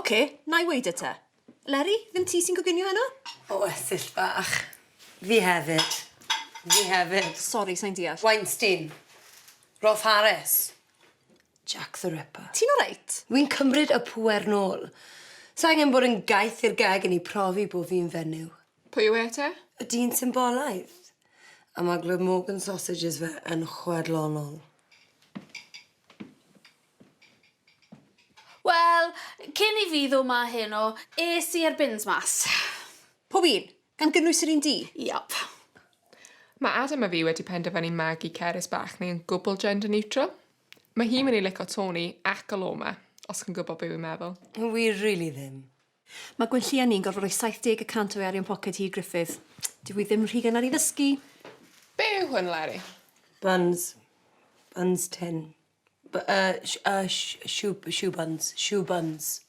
Oce, na i weud e te. Leri, ddim ti sy'n coginio heno? O, Esyllt bach. Fi hefyd. Fi hefyd. Sori, sai'n deall. Weinstein. Rolf Harris. Jack the Ripper. Ti'n oreit? Wi'n cymryd y pŵer nôl. Sa angen bod yn gaeth i'r gegin i profi bo fi'n fenyw. Pwy yw e te? Y dyn symbolaidd. A ma' Glamorgan sausages fe yn chwedlonol. Wel, cyn i fi ddod 'ma heno, es i â'r bins mas. Pob un? Gan gynnwys yr un du? Iop. Mae Adam a fi wedi penderfynu magu Cerys bach ni yn gwbl gender neutral. Mae hi'n mynd i lico Tony ac Aloma, os chi'n gwybod be wi'n meddwl. Wi rili ddim. Mae Gwenllian ni'n gorfod rhoi 70 y cant o'i arian poced hi i Gruffydd. Dyw hi ddim rhy gynnar i ddysgu. Be yw hwn, Leri? Buns. Buns tin. By- yy sh- yy sh- shoe shoe buns. Shoe buns.